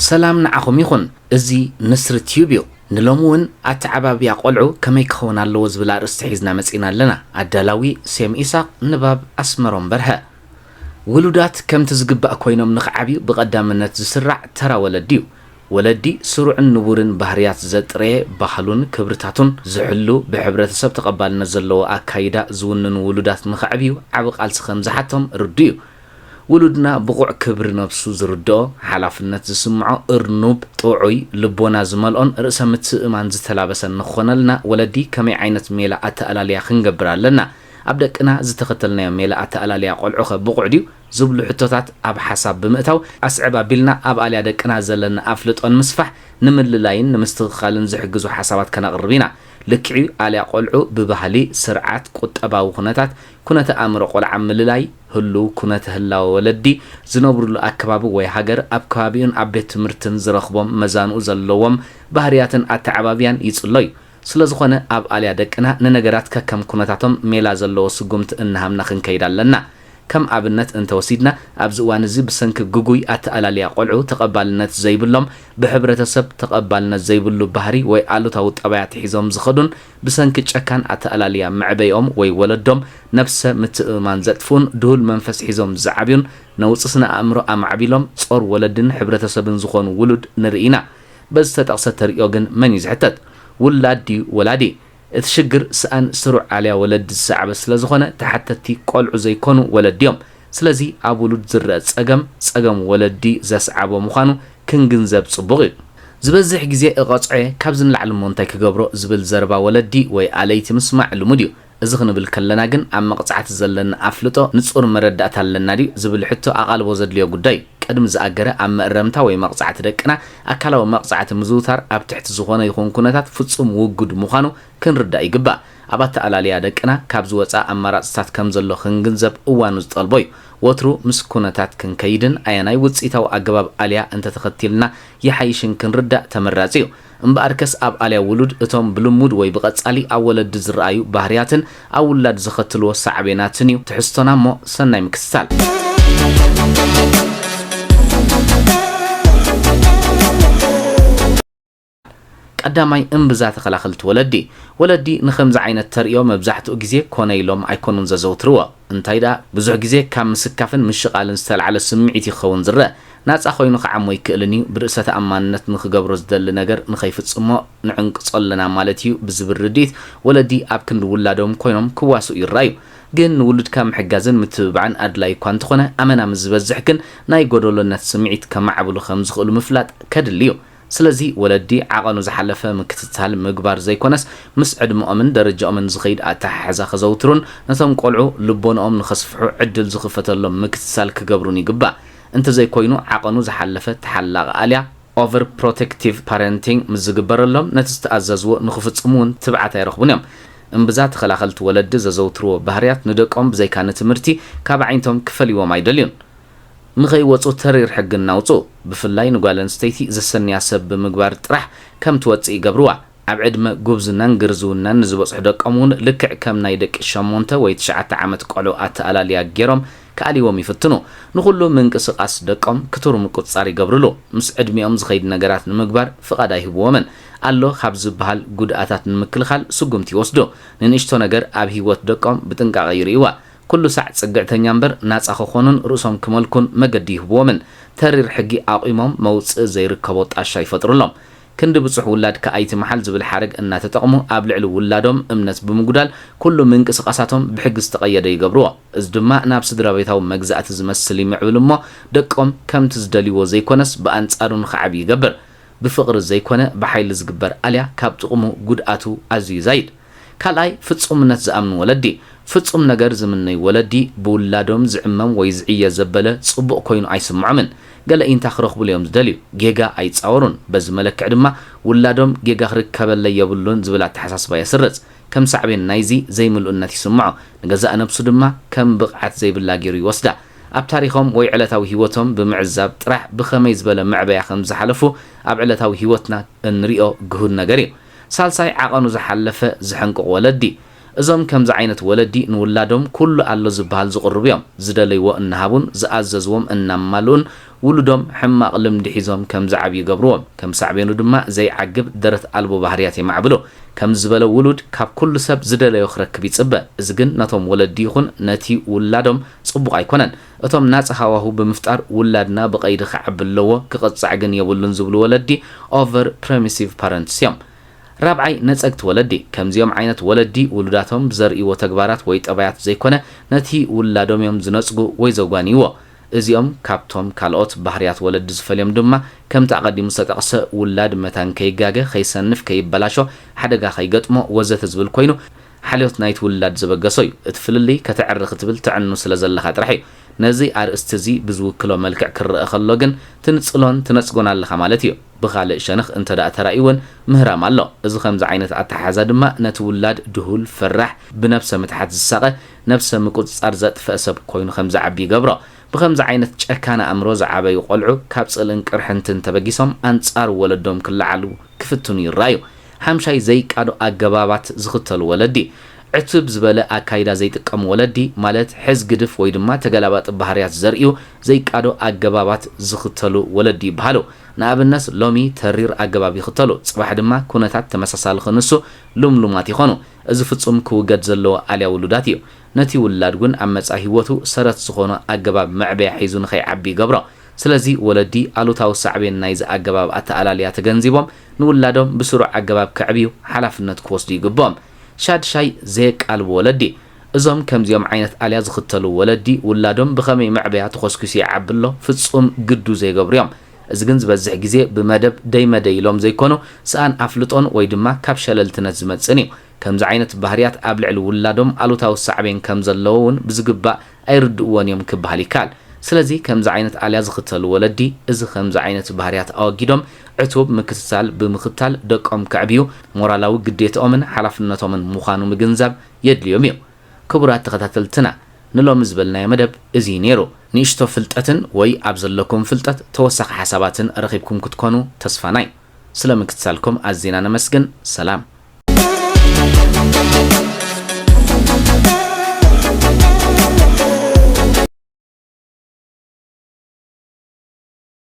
ሰላም ንዓኹም ይኹን። እዚ ንስሪ ቲዩብ እዩ። ንሎሚ እውን ኣተዓባብያ ቆልዑ ከመይ ክኸውን ኣለዎ ዝብል ኣርእስቲ ሒዝና መጺና ኣለና። ኣዳላዊ ሴም ኢሳቕ፣ ንባብ ኣስመሮም በርሀ። ውሉዳት ከምቲ ዝግባእ ኮይኖም ንኽዓብዩ ብቐዳምነት ዝስራዕ ተራ ወለዲ እዩ። ወለዲ ስሩዕን ንቡርን ባህርያት ዘጥረየ፣ ባህሉን ክብርታቱን ዝሕሉ፣ ብሕብረተሰብ ተቐባልነት ዘለዎ ኣካይዳ ዝውንኑ ውሉዳት ንኽዕብዩ ዓቢ ቃልሲ ከም ዝሓቶም ርዱእ እዩ። ውሉድና ብቑዕ ክብሪ ነብሱ ዝርድኦ፣ ሓላፍነት ዝስምዖ፣ እርኑብ፣ ጥዑይ፣ ልቦና ዝመልኦን ርእሰ ምትእምማን ዝተላበሰን ንክኾነልና ወለዲ ከመይ ዓይነት ሜላ ኣተኣላልያ ክንገብር ኣለና? ኣብ ደቅና ዝተኸተልናዮ ሜላ ኣተኣላልያ ቆልዑኸ ብቑዕ ድዩ? ዝብሉ ሕቶታት ኣብ ሓሳብ ብምእታው ኣስዕብ ኣቢልና ኣብ ኣልያ ደቅና ዘለና ኣፍልጦ ንምስፋሕ፣ ንምልላይን ንምስትኽኻልን ዝሕግዙ ሓሳባት ከነቕርብ ኢና። ልክዕ'ዩ፣ ኣልያ ቆልዑ ብባህሊ፣ ስርዓት፣ ቁጠባዊ ኩነታት፣ ኩነተ ኣእምሮ ቆልዓ ምልላይ፣ ህሉው ኩነተ ህላወ ወለዲ፣ ዝነብሩሉ ኣከባቢ ወይ ሃገር፣ ኣብ ከባቢኡን ኣብ ቤት ትምህርትን ዝረኽቦም መዛንኡ ዘለዎም ባህርያትን ኣተዓባብያን ይጽሎ እዩ። ስለዝኾነ ኣብ ኣልያ ደቅና ንነገራት ከከም ኩነታቶም ሜላ ዘለዎ ስጉምቲ እናሃብና ክንከይድ ኣለና። ከም ኣብነት እንተወሲድና፣ ኣብዚ እዋን እዚ ብሰንኪ ግጉይ ኣተኣላልያ ቆልዑ ተቐባልነት ዘይብሎም፣ ብሕብረተሰብ ተቐባልነት ዘይብሉ ባህሪ ወይ ኣሉታዊ ጠባያት ሒዞም ዝኸዱን ብሰንኪ ጨካን ኣተኣላልያ መዕበይኦም ወይ ወለዶም ነብሰ ምትእምማን ዘጥፍኡን ድሁል መንፈስ ሒዞም ዝዓብዩን ነውጺ ስነ ኣእምሮ ኣማዕቢሎም ጾር ወለድን ሕብረተሰብን ዝኾኑ ውሉድ ንርኢ ኢና። በዚ ዝተጠቕሰ ተርእዮ ግን መን እዩ ዝሕተት? ውላድ ድዩ ወላዲ? እቲ ሽግር ስኣን ስሩዕ ኣልያ ወለዲ ዝሰዓበ ስለዝኾነ ተሓተትቲ ቆልዑ ዘይኮኑ ወለዲ እዮም። ስለዚ ኣብ ውሉድ ዝረኣ ጸገም፣ ጸገም ወለዲ ዘስዓቦ ምዃኑ ክንግንዘብ ጽቡቕ እዩ። ዝበዝሕ ግዜ እቐጽዖ እየ፣ ካብዚ ንላዕሊ እሞ እንታይ ክገብሮ ዝብል ዘረባ ወለዲ ወይ ኣለይቲ ምስማዕ ልሙድ እዩ። እዚ ክንብል ከለና ግን ኣብ መቕጻዕቲ ዘለና ኣፍልጦ ንጹር መረዳእታ ኣለና ድዩ ዝብል ሕቶ ኣቓልቦ ዘድልዮ ጉዳይ እዩ። ቅድሚ ዝኣገረ ኣብ መእረምታ ወይ መቕጻዕቲ ደቅና ኣካላዊ መቕጻዕቲ ምዝውታር ኣብ ትሕቲ ዝኾነ ይኹን ኩነታት ፍጹም ውጉድ ምዃኑ ክንርዳእ ይግባእ። ኣብ ኣተኣላልያ ደቅና ካብ ዝወጻ ኣማራጽታት ከም ዘሎ ክንግንዘብ እዋኑ ዝጠልቦ እዩ። ወትሩ ምስ ኩነታት ክንከይድን ኣየናይ ውጽኢታዊ ኣገባብ ኣልያ እንተተኸቲልና ይሓይሽን ክንርዳእ ተመራጺ እዩ። እምበኣርከስ ኣብ ኣልያ ውሉድ እቶም ብልሙድ ወይ ብቐጻሊ ኣብ ወለዲ ዝረኣዩ ባህርያትን ኣብ ውላድ ዘኸትልዎ ሳዕቤናትን እዩ ትሕዝቶና እሞ ሰናይ ምክትታል። ቀዳማይ እምብዛ ተኸላኸልቲ ወለዲ። ወለዲ ንኸምዚ ዓይነት ተርእዮ መብዛሕትኡ ግዜ ኮነ ኢሎም ኣይኮኑን ዘዘውትርዎ። እንታይ ደኣ ብዙሕ ግዜ ካብ ምስካፍን ምሽቓልን ዝተላዕለ ስምዒት ይኸውን ዝረአ። ናጻ ኮይኑ ክዓሞ ኣይክእልን እዩ፣ ብርእሰ ተኣማንነት ንኽገብሮ ዝደሊ ነገር ንኸይፍጽሞ ንዕንቅጾ ኣለና ማለት እዩ ብዝብል ርድኢት ወለዲ ኣብ ክንዲ ውላዶም ኮይኖም ክዋስኡ ይረኣዩ። ግን ንውሉድካ ምሕጋዝን ምትብባዕን ኣድላይ እኳ እንተኾነ ኣመና ምስ ዝበዝሕ ግን ናይ ጎደሎነት ስምዒት ከማዕብሉ ከም ዝኽእሉ ምፍላጥ ከድሊ እዩ። ስለዚ ወለዲ ዓቐኑ ዝሓለፈ ምክትታል ምግባር ዘይኮነስ ምስ ዕድመኦምን ደረጃኦምን ዝኸይድ ኣተሓሕዛ ከዘውትሩን ነቶም ቆልዑ ልቦንኦም ንኸስፍሑ ዕድል ዝኽፈተሎም ምክትታል ክገብሩን ይግባእ። እንተዘይኮይኑ ዓቐኑ ዝሓለፈ ተሓላቒ ኣልያ ኦቨር ፕሮቴክቲቭ ፓረንቲንግ ምስ ዝግበረሎም ነቲ ዝተኣዘዝዎ ንኽፍጽሙ እውን ትብዓት ኣይረኽቡን እዮም። እምብዛ ተኸላኸልቲ ወለዲ ዘዘውትርዎ ባህርያት ንደቆም ብዘይካ ንትምህርቲ ካብ ኣዒንቶም ክፈልይዎም ኣይደልዩን። ንኸይወጹ ተሪር ሕጊ እናውጽኡ፣ ብፍላይ ንጓል ኣንስተይቲ ዘሰንያ ሰብ ብምግባር ጥራሕ ከም ትወጽእ ይገብርዋ። ኣብ ዕድመ ጉብዝናን ግርዝውናን ንዝበጽሑ ደቆም እውን ልክዕ ከም ናይ ደቂ ሸሞንተ ወይ ትሽዓተ ዓመት ቆልዑ ኣተኣላልያ ገይሮም ክኣልይዎም ይፍትኑ። ንኹሉ ምንቅስቓስ ደቆም ክቱር ምቁጽጻር ይገብርሉ። ምስ ዕድሚኦም ዝኸይድ ነገራት ንምግባር ፍቓድ ኣይህብዎምን። ኣሎ ካብ ዝበሃል ጉድኣታት ንምክልኻል ስጉምቲ ይወስዱ። ንንእሽቶ ነገር ኣብ ህይወት ደቆም ብጥንቃቐ ይርእይዋ። ኩሉ ሳዕ ጽግዕተኛ እምበር ናጻ ክኾኑን ርእሶም ክመልኩን መገዲ ይህብዎምን። ተሪር ሕጊ ኣቑሞም መውጽኢ ዘይርከቦ ጣሻ ይፈጥሩሎም። ክንዲ ብጹሕ ውላድካ ኣይትምሓል ዝብል ሓረግ እናተጠቕሙ ኣብ ልዕሊ ውላዶም እምነት ብምጉዳል ኩሉ ምንቅስቓሳቶም ብሕጊ ዝተቐየደ ይገብርዎ። እዚ ድማ ናብ ስድራ ቤታዊ መግዛእቲ ዝመስል ይምዕብል እሞ ደቆም ከምቲ ዝደልይዎ ዘይኮነስ ብኣንጻሩ ንኽዓብዩ ይገብር። ብፍቕሪ ዘይኮነ ብሓይሊ ዝግበር ኣልያ ካብ ጥቕሙ ጉድኣቱ ኣዝዩ ይዛይድ። ካልኣይ፣ ፍጹምነት ዝኣምኑ ወለዲ። ፍጹም ነገር ዝምነዩ ወለዲ ብውላዶም ዝዕመም ወይ ዝዕየ ዘበለ ጽቡቕ ኮይኑ ኣይስምዖምን። ገለ ኢንታ ክረኽቡሉ እዮም ዝደልዩ። ጌጋ ኣይጻወሩን። በዚ መለክዕ ድማ ውላዶም ጌጋ ክርከበለይ የብሉን ዝብል ኣተሓሳስባ የስርጽ። ከም ሳዕቤን ናይዚ ዘይምልኡነት ይስምዖ። ንገዛእ ነብሱ ድማ ከም ብቕዓት ዘይብላ ገይሩ ይወስዳ። ኣብ ታሪኾም ወይ ዕለታዊ ህይወቶም ብምዕዛብ ጥራሕ ብኸመይ ዝበለ መዕበያ ከም ዝሓለፉ ኣብ ዕለታዊ ህይወትና እንሪኦ ግሁድ ነገር እዩ። ሳልሳይ፣ ዓቐኑ ዝሓለፈ ዝሕንቅቑ ወለዲ። እዞም ከምዚ ዓይነት ወለዲ ንውላዶም ኩሉ ኣሎ ዝበሃል ዝቕርቡ እዮም። ዝደለይዎ እናሃቡን ዝኣዘዝዎም እናማልኡን ውሉዶም ሕማቕ ልምዲ ሒዞም ከም ዝዓብዩ ይገብርዎም። ከም ሳዕቤኑ ድማ ዘይዓግብ ደረት ኣልቦ ባህርያት የማዕብሉ። ከምዚ ዝበለ ውሉድ ካብ ኩሉ ሰብ ዝደለዮ ክረክብ ይጽበ። እዚ ግን ነቶም ወለዲ ይኹን ነቲ ውላዶም ጽቡቕ ኣይኮነን። እቶም ናጻ ሃዋሁ ብምፍጣር ውላድና ብቐይዲ ክዓቢ ኣለዎ፣ ክቕጻዕ ግን የብሉን ዝብሉ ወለዲ ኦቨር ፐርሚሲቭ ፓረንትስ እዮም። ራብዓይ፣ ነጸግቲ ወለዲ። ከምዚኦም ዓይነት ወለዲ ውሉዳቶም ብዘርእይዎ ተግባራት ወይ ጠባያት ዘይኮነ ነቲ ውላዶም እዮም ዝነጽጉ ወይ ዘጓንይዎ። እዚኦም ካብቶም ካልኦት ባህርያት ወለዲ ዝፈልዮም ድማ ከምቲ ኣቐዲሙ ዝተጠቕሰ ውላድ መታን ከይጋገ፣ ከይሰንፍ፣ ከይበላሾ፣ ሓደጋ ከይገጥሞ ወዘተ ዝብል ኮይኑ ሓልዮት ናይቲ ውላድ ዘበገሶ እዩ። እቲ ፍልልይ ከተዕሪ ክትብል ትዕኑ ስለ ዘለኻ ጥራሕ እዩ። ነዚ ኣርእስቲ እዚ ብዝውክሎ መልክዕ ክረአ ከሎ ግን ትንጽሎን ትነጽጎን ኣለኻ ማለት እዩ። ብኻልእ ሸነኽ እንተ ደኣ ተራእዩ እውን ምህራም ኣሎ። እዚ ከምዚ ዓይነት ኣተሓሕዛ ድማ ነቲ ውላድ ድሁል፣ ፈራሕ፣ ብነብሰ ምትሓት ዝሳቐ፣ ነብሰ ምቁጽጻር ዘጥፈአ ሰብ ኮይኑ ከም ዝዓቢ ይገብሮ። ብኸምዚ ዓይነት ጨካን ኣእምሮ ዝዓበዩ ቆልዑ ካብ ጽልእን ቅርሕንትን ተበጊሶም ኣንጻር ወለዶም ክለዓሉ ክፍትኑ ይረኣዩ። ሓምሻይ፣ ዘይቃዶ ኣገባባት ዝኽተሉ ወለዲ። ዕቱብ ዝበለ ኣካይዳ ዘይጥቀሙ ወለዲ ማለት ሕዝ ግድፍ ወይ ድማ ተገላባጢ ባህርያት ዘርእዩ ዘይቃዶ ኣገባባት ዝኽተሉ ወለዲ ይበሃሉ። ንኣብነት ሎሚ ተሪር ኣገባብ ይኽተሉ፣ ጽባሕ ድማ ኩነታት ተመሳሳሊ ክንሱ ልምሉማት ይኾኑ። እዚ ፍጹም ክውገድ ዘለዎ ኣልያ ውሉዳት እዩ። ነቲ ውላድ እውን ኣብ መጻኢ ህይወቱ ሰረት ዝኾኖ ኣገባብ መዕበያ ሒዙ ንኸይዓቢ ይገብሮ። ስለዚ ወለዲ ኣሉታዊ ሳዕቤን ናይዚ ኣገባብ ኣተኣላልያ ተገንዚቦም ንውላዶም ብስሩዕ ኣገባብ ከዕብዩ ሓላፍነት ክወስዱ ይግብኦም። ሻድሻይ፣ ዘየቃልቡ ወለዲ። እዞም ከምዚኦም ዓይነት ኣልያ ዝኽተሉ ወለዲ ውላዶም ብኸመይ መዕበያ ተኾስኲሱ ይዓቢ ኣሎ ፍጹም ግዱ ዘይገብሩ እዮም። እዚ ግን ዝበዝሕ ግዜ ብመደብ ደይ መደይ ኢሎም ዘይኮኑ ስኣን ኣፍልጦን ወይ ድማ ካብ ሸለልትነት ዝመጽእን እዩ። ከምዚ ዓይነት ባህርያት ኣብ ልዕሊ ውላዶም ኣሉታዊ ሳዕቤን ከም ዘለዎ እውን ብዝግባእ ኣይርድእዎን እዮም ክበሃል ይከኣል። ስለዚ ከምዚ ዓይነት ኣልያ ዝኽተሉ ወለዲ እዚ ከምዚ ዓይነት ባህርያት ኣወጊዶም ዕቱብ ምክትታል ብምኽታል ደቆም ከዕብዩ ሞራላዊ ግዴትኦምን ሓላፍነቶምን ምዃኑ ምግንዛብ የድልዮም እዩ። ክቡራት ተኸታተልትና ንሎሚ ዝበልናዮ መደብ እዚ እዩ ነይሩ። ንእሽቶ ፍልጠትን ወይ ኣብ ዘለኩም ፍልጠት ተወሳኺ ሓሳባትን ረኺብኩም ክትኮኑ ተስፋና እዩ። ስለ ምክትታልኩም ኣዚና ነመስግን። ሰላም።